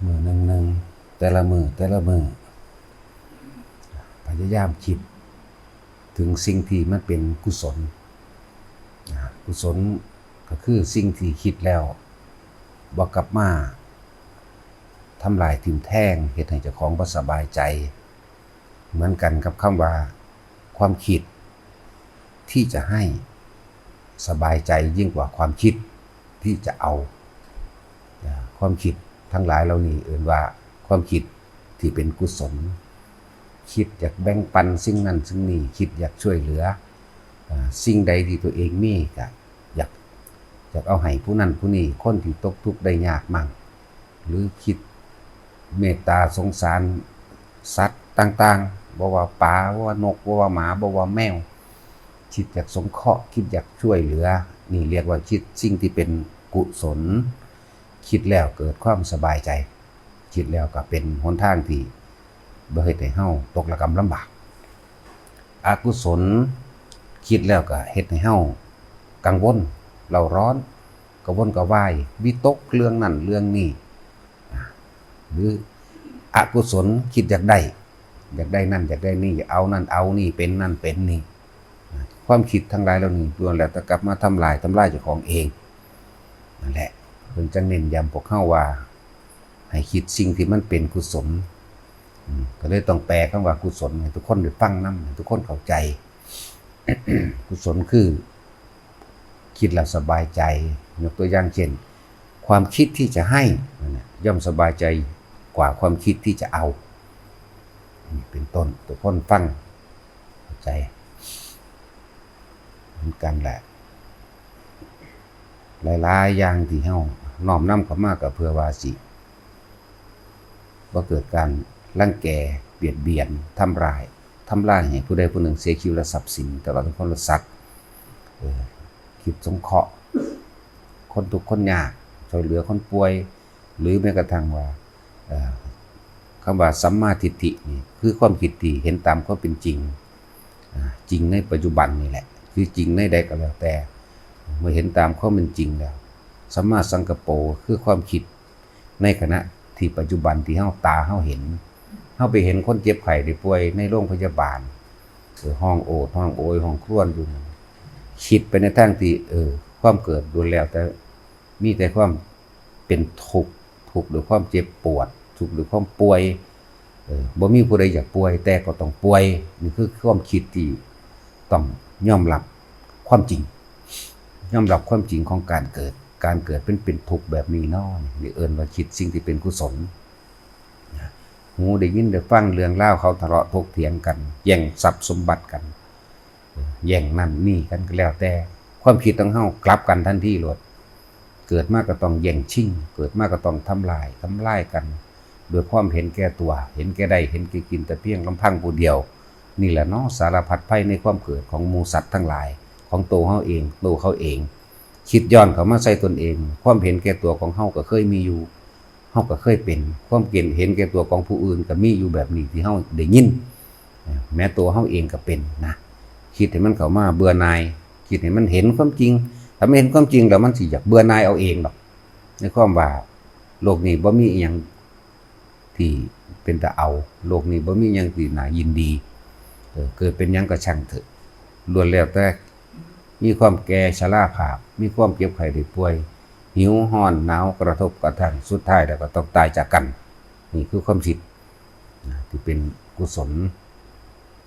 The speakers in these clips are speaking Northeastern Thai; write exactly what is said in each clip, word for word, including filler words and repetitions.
มื้อหนึ่งๆ แต่ละมื้อแต่ละมื้อ พยายามคิดถึงสิ่งที่มันเป็นกุศล อ่า กุศลก็คือสิ่งที่คิดแล้วบ่กลับมาทำลายทิ่มแทง เฮ็ดให้เจ้าของบ่สบายใจ เหมือนกันกับคำว่า ความคิดที่จะให้สบายใจยิ่งกว่าความคิดที่จะเอา อ่า ความคิดทั้งหลายเหล่านี้เอิ้นว่าความคิดที่เป็นกุศล คิดอยากแบ่งปันสิ่งนั้นสิ่งนี้ คิดอยากช่วยเหลือ อ่า สิ่งใดที่ตัวเองมีก็อยาก อยากเอาให้ผู้นั้นผู้นี้ คนที่ตกทุกข์ได้ยากมั่ง หรือคิดเมตตาสงสารสัตว์ต่างๆ บ่ว่าปลา บ่ว่านก บ่ว่าหมา บ่ว่าแมว คิดอยากสงเคราะห์ คิดอยากช่วยเหลือ นี่เรียกว่าคิดสิ่งที่เป็นกุศล คิดแล้วเกิดความสบายใจ คิดแล้วก็เป็นหนทางที่บ่เฮ็ดให้เฮาตกระกำลำบาก อกุศล คิดแล้วก็เฮ็ดให้เฮากังวล เร่าร้อน กระวนกระวาย วิตกเรื่องนั้นเรื่องนี้ อ่า หรืออกุศล คิดอยากได้ อยากได้นั่นอยากได้นี่ อยากเอานั่นเอานี่ เป็นนั่นเป็นนี่ อ่า ความคิดทั้งหลายเหล่านี้ล้วนแล้วแต่กลับมาทำลาย ทำลายเจ้าของเอง นั่นแหละ เพิ่นจั่งเน้นย้ำพวกเฮาว่า ให้คิดสิ่งที่มันเป็นกุศล อืม ก็เลยต้องแปลคำว่ากุศลให้ทุกคนได้ฟังนำ ให้ทุกคนเข้าใจ กุศลคือ คิดแล้วสบายใจ ยกตัวอย่างเช่น ความคิดที่จะให้นั่นน่ะ ย่อมสบายใจกว่าความคิดที่จะเอา นี่เป็นต้น ทุกคนฟังเข้าใจเหมือนกันแหละ หลายๆ อย่างที่เฮาน้อมนำเข้ามาก็เพื่อว่าสิบ่เกิดการรังแก เบียดเบียน ทำร้าย ทำลายให้ผู้ใดผู้หนึ่งเสียชีวิตและทรัพย์สิน ตลอดถึงคนและสัตว์ เออ คิดสงเคราะห์คนทุกข์คนยาก ช่วยเหลือคนป่วย หรือแม้กระทั่งว่า เอ่อ คำว่าสัมมาทิฏฐินี่คือความคิดที่เห็นตามความเป็นจริง อ่า จริงในปัจจุบันนี่แหละ คือจริงในใดก็แล้วแต่ เมื่อเห็นตามความเป็นจริงแล้ว สัมมาสังกัปโปคือความคิดในขณะที่ปัจจุบันที่เฮาตาเฮาเห็น เฮาไปเห็นคนเจ็บไข้ได้ป่วยในโรงพยาบาล เออ ฮ้องโอดฮ้องโอยฮ้องครวญอยู่นั่น คิดไปในทางที่ เออ ความเกิดล้วนแล้วแต่มีแต่ความเป็นทุกข์ ทุกข์ด้วยความเจ็บปวด ทุกข์ด้วยความป่วย เออ บ่มีผู้ใดอยากป่วย แต่ก็ต้องป่วย นี่คือความคิดที่ต้องยอมรับความจริง ยอมรับความจริงของการเกิด การเกิดเป็น เป็นทุกข์แบบนี้เนาะ นี่เอิ้นว่าคิดสิ่งที่เป็นกุศล นะ หูได้ยินได้ฟังเรื่องราวเขาทะเลาะถกเถียงกัน แย่งทรัพย์สมบัติกัน แย่งนั่นนี่กันก็แล้วแต่ ความคิดของเฮากลับกันทันทีโลด เกิดมาก็ต้องแย่งชิง เกิดมาก็ต้องทำลาย ทำลายกัน ด้วยความเห็นแก่ตัว เห็นแก่ได้ เห็นแก่กินแต่เพียงลำพังผู้เดียว นี่แหละเนาะ สารพัดภัยในความเกิดของหมู่สัตว์ทั้งหลาย ของตัวเฮาเอง ตัวเขาเอง คิดย้อนเข้ามาใส่ตนเอง ความเห็นแก่ตัวของเฮาก็เคยมีอยู่ เฮาก็เคยเป็น ความเห็นแก่ตัวของผู้อื่นก็มีอยู่แบบนี้ที่เฮาได้ยิน แม้ตัวเฮาเองก็เป็นนะ คิดให้มันเข้ามาเบื่อหน่าย คิดให้มันเห็นความจริง ถ้ามันเห็นความจริงแล้วมันสิอยากเบื่อหน่ายเอาเองดอก ในความว่าโลกนี้บ่มีอิหยังที่เป็นตาเอา โลกนี้บ่มีอิหยังที่น่ายินดี เออ เกิดเป็นหยังก็ช่างเถอะ ล้วนแล้วแต่มีความแก่ชราภาพ มีความเจ็บไข้ได้ป่วย หิวฮ้อนหนาวกระทบกระทั่ง สุดท้ายแล้วก็ต้องตายจากกัน นี่คือความคิดนะ ที่เป็นกุศล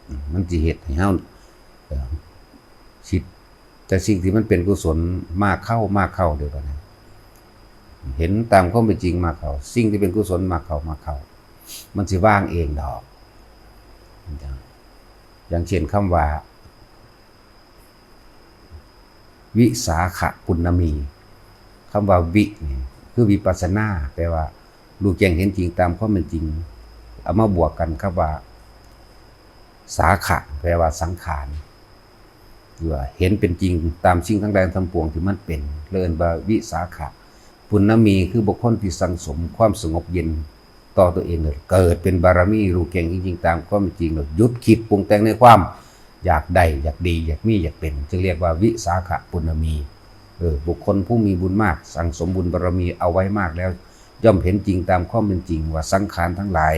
อืม มันสิเฮ็ดให้เฮา เอ่อ คิดแต่สิ่งที่มันเป็นกุศลมากเข้า มากเข้าเด้บัดนี้ เห็นตามความเป็นจริงมากเข้า สิ่งที่เป็นกุศลมากเข้า มากเข้า มันสิวางเองดอก อย่างเช่นคำว่า วิสาขปุณณมี คำว่าวินี่คือวิปัสสนา แปลว่ารู้แจ้งเห็นจริงตามความเป็นจริง เอามาบวกกันกับว่า สาขะ แปลว่าสังขาร หรือว่าเห็นเป็นจริงตามสิ่งทั้งหลายทั้งปวงที่มันเป็น เรียกว่าวิสาขะปุณณมี คือบุคคลที่สั่งสมความสงบเย็น ต่อตัวเองเลย เกิดเป็นบารมี รู้แจ้งจริงๆ ตามความเป็นจริงเลย หยุดคิดปรุงแต่งในความอยากได้ อยากดี อยากมี อยากเป็น จึงเรียกว่าวิสาขปุณณมี เออ บุคคลผู้มีบุญมาก สั่งสมบุญบารมีเอาไว้มากแล้ว ย่อมเห็นจริงตามความเป็นจริงว่าสังขารทั้งหลาย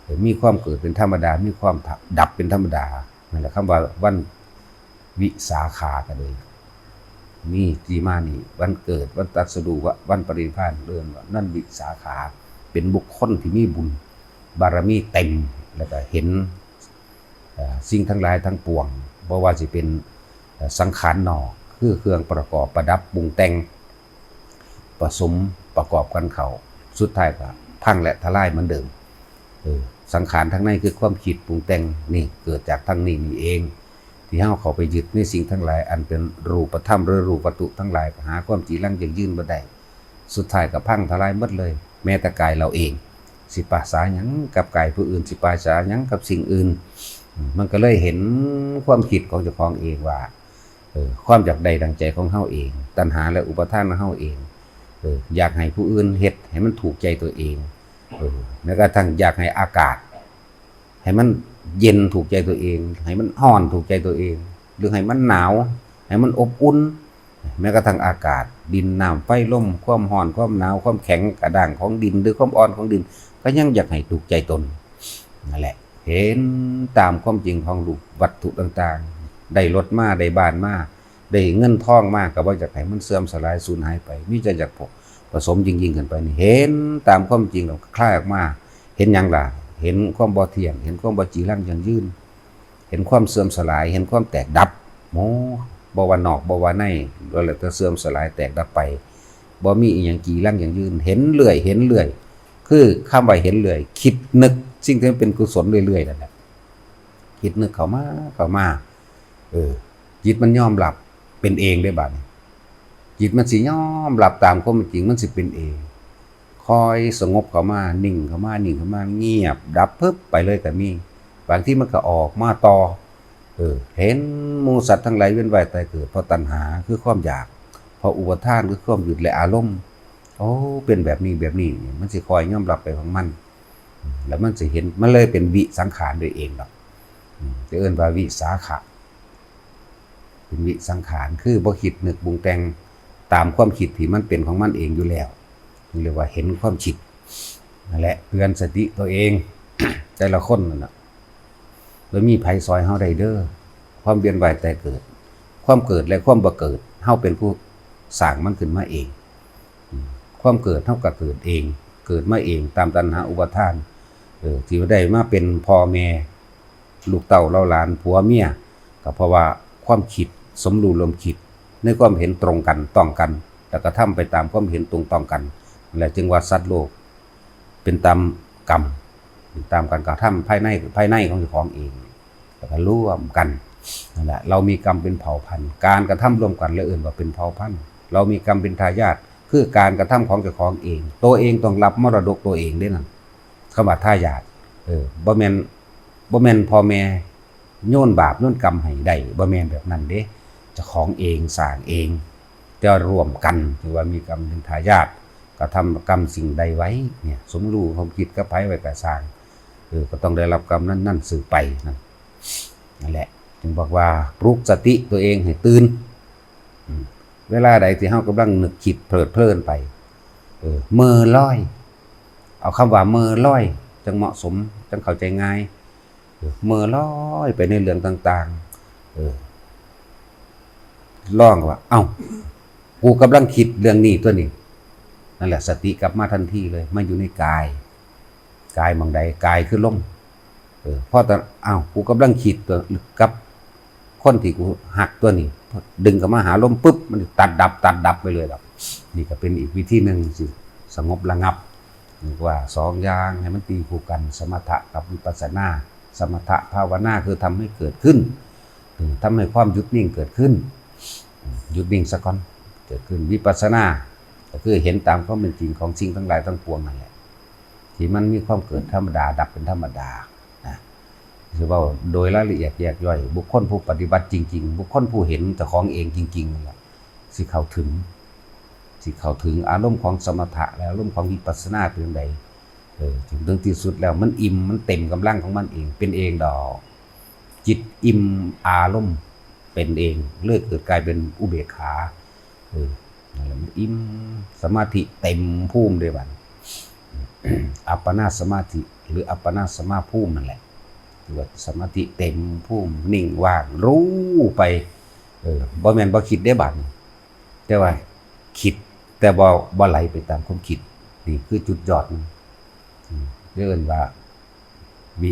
เอ่อ มีความเกิดเป็นธรรมดา มีความดับเป็นธรรมดา นั่นแหละคำว่าวันวิสาขาก็เลย มีที่มานี่ วันเกิด วันตรัสรู้ วันปรินิพพาน เอิ้นว่าวันวิสาขา เป็นบุคคลที่มีบุญบารมีเต็ม แล้วก็เห็น เอ่อ สิ่งทั้งหลายทั้งปวง บ่ว่าสิเป็น เอ่อ สังขารนอก คือเครื่องประกอบประดับปรุงแต่ง ผสมประกอบกันเข้า สุดท้ายก็พังและทลายเหมือนเดิม เออ สังขารทั้งในคือความคิดปรุงแต่ง นี่เกิดจากทั้งนี้นี่เอง ที่เฮาเข้าไปยึดในสิ่งทั้งหลายอันเป็นรูปธรรมหรือรูปวัตถุทั้งหลาย ก็หาความจีรังยั่งยืนบ่ได้ สุดท้ายก็พังทลายหมดเลย แม้แต่กายเราเอง สิปาสาหยังกับกายผู้อื่น สิปาสาหยังกับสิ่งอื่น อืม มันก็เลยเห็นความคิดของเจ้าของเองว่า เออ ความอยากได้ดังใจของเฮาเอง ตัณหาและอุปาทานของเฮาเอง เออ อยากให้ผู้อื่นเฮ็ดให้มันถูกใจตัวเอง เออ แม้กระทั่งอยากให้อากาศ ให้มันเย็นถูกใจตัวเอง ให้มันร้อนถูกใจตัวเอง หรือให้มันหนาว ให้มันอบอุ่น แม้กระทั่งอากาศ ดิน น้ำ ไฟ ลม ความร้อน ความหนาว ความแข็งกระด้างของดิน หรือความอ่อนของดิน ก็ยังอยากให้ถูกใจตน นั่นแหละ เห็นตามความจริงของรูปวัตถุต่างๆ ได้รถมา ได้บ้านมา ได้เงินทองมา ก็บ่อยากให้มันเสื่อมสลายสูญหายไป มีแต่อยากผสมยิ่งๆขึ้นไปนี่ เห็นตามความจริงแล้วคลายออกมา เห็นหยังล่ะ เห็นความบ่เที่ยง เห็นความบ่จีรังยั่งยืน เห็นความเสื่อมสลาย เห็นความแตกดับ โอ้ บ่ว่านอกบ่ว่าใน ล้วนแล้วแต่เสื่อมสลายแตกดับไป บ่มีอีหยังจีรังยั่งยืน เห็นเรื่อย เห็นเรื่อย คือคำว่าเห็นเรื่อย คิดนึกสิ่งที่มันเป็นกุศลเรื่อยๆนั่นแหละ คิดนึกเข้ามา เข้ามา เออ จิตมันยอมรับเป็นเองได้บัดนี้ จิตมันสิยอมรับตามความเป็นจริง มันสิเป็นเอง ค่อยสงบเข้ามา นิ่งเข้ามา นิ่งเข้ามา เงียบ ดับปึ๊บ ไปเลยก็มี บางทีมันก็ออกมาต่อ เออ เห็นหมู่สัตว์ทั้งหลายเวียนว่ายตายเกิด เพราะตัณหาคือความอยาก เพราะอุปาทานคือความยึดและอารมณ์ โอ้ เป็นแบบนี้ แบบนี้ มันสิค่อยยอมรับไปของมัน อืม แล้วมันสิเห็น มันเลยเป็นวิสังขารโดยเองดอก อืม จะเอิ้นว่าวิสาขะ เป็นวิสังขาร คือบ่คิดนึกปรุงแต่งตามความคิดที่มันเป็นของมันเองอยู่แล้ว เรียกว่าเห็นความคิด นั่นแหละ เตือนสติตัวเอง แต่ละคนนั่นน่ะ บ่มีไผซอยเฮาได้เด้อ ความเวียนว่ายตายเกิด ความเกิดและความบ่เกิด เฮาเป็นผู้สร้างมันขึ้นมาเอง อืม ความเกิดเฮาก็เกิดเอง เกิดมาเองตามตัณหาอุปาทาน เออ ที่ได้มาเป็นพ่อแม่ ลูกเต้าเหล่าหลาน ผัวเมีย ก็เพราะว่าความคิดสมรู้ร่วมคิด ในความเห็นตรงกันต้องกัน แล้วกระทำไปตามความเห็นตรงต้องกัน และจึงว่าสัตว์โลกเป็นตามกรรม เป็นตามการกระทำภายใน ภายในของเจ้าของเอง แล้วก็ร่วมกัน นั่นแหละ เรามีกรรมเป็นเผ่าพันธุ์ การกระทำร่วมกันเลยเอิ้นว่าเป็นเผ่าพันธุ์ เรามีกรรมเป็นทายาท คือการกระทำของเจ้าของเอง ตัวเองต้องรับมรดกตัวเองเด้นั่น คำว่าทายาท เออ บ่แม่น บ่แม่นพ่อแม่โยนบาปโยนกรรมให้ได้ บ่แม่นแบบนั้นเด้ เจ้าของเองสร้างเอง แต่ร่วมกัน ถือว่ามีกรรมเป็นทายาท กระทำกรรมสิ่งใดไว้ เนี่ย สมรู้ร่วมคิดกับไผไว้ก็ซ่าง เออ ก็ต้องได้รับกรรมนั้นๆสืบไปนั่น นั่นแหละ จึงบอกว่าปลุกสติตัวเองให้ตื่น อืม เวลาใดที่เฮากำลังนึกคิดเพลิดเพลินไป เออ เม่อลอย เอาคำว่าเม่อลอย จั่งเหมาะสม จั่งเข้าใจง่าย เออ เม่อลอยไปในเรื่องต่างๆ เออ ลองว่า เอ้า กูกำลังคิดเรื่องนี้ตัวนี้ นั่นแหละ สติกลับมาทันทีเลย มาอยู่ในกาย กายหม่องใด กายคือลม เออ พอตอน อ้าว กูกำลังคิดตัวกับคนที่กูฮักตัวนี้ ดึงเข้ามาหาลมปุ๊บ มันตัดดับ ตัดดับไปเลยดอก นี่ก็เป็นอีกวิธีหนึ่งสิสงบระงับ เรียกว่าสองอย่างให้มันตีคู่กัน สมถะกับวิปัสสนา สมถะภาวนาคือทำให้เกิดขึ้น เออ ทำให้ความหยุดนิ่งเกิดขึ้น อืม หยุดนิ่งซะก่อน เกิดขึ้น วิปัสสนา ก็คือเห็นตามความเป็นจริงของสิ่งทั้งหลายทั้งปวงนั่นแหละ ที่มันมีความเกิดธรรมดา ดับเป็นธรรมดา นะ สิเว้าโดยรายละเอียดแยกย่อย บุคคลผู้ปฏิบัติจริงๆ บุคคลผู้เห็นเจ้าของเองจริงๆ นั่นแหละ สิเข้าถึง สิเข้าถึงอารมณ์ของสมถะและอารมณ์ของวิปัสสนาเป็นจั่งใด เออ จนถึงที่สุดแล้วมันอิ่ม มันเต็มกำลังของมันเอง เป็นเองดอก จิตอิ่มอารมณ์เป็นเอง เลยเกิดกลายเป็นอุเบกขา เออ นั่นแหละ มันอิ่ม สมาธิเต็มภูมิเลยบัดนี้ อัปปนาสมาธิ หรืออัปปนาสมาภูมินั่นแหละ คือว่าสมาธิเต็มภูมิ นิ่งว่างรู้ไป เออบ่แม่นบ่คิดได้บัดนี้ แต่ว่าคิด แต่บ่บ่ไหลไปตามความคิด นี่คือจุดยอดมัน อืมเรียกว่า วิ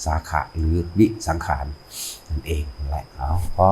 สาขะหรือวิสังขารนั่นเองแหละ เอาพอ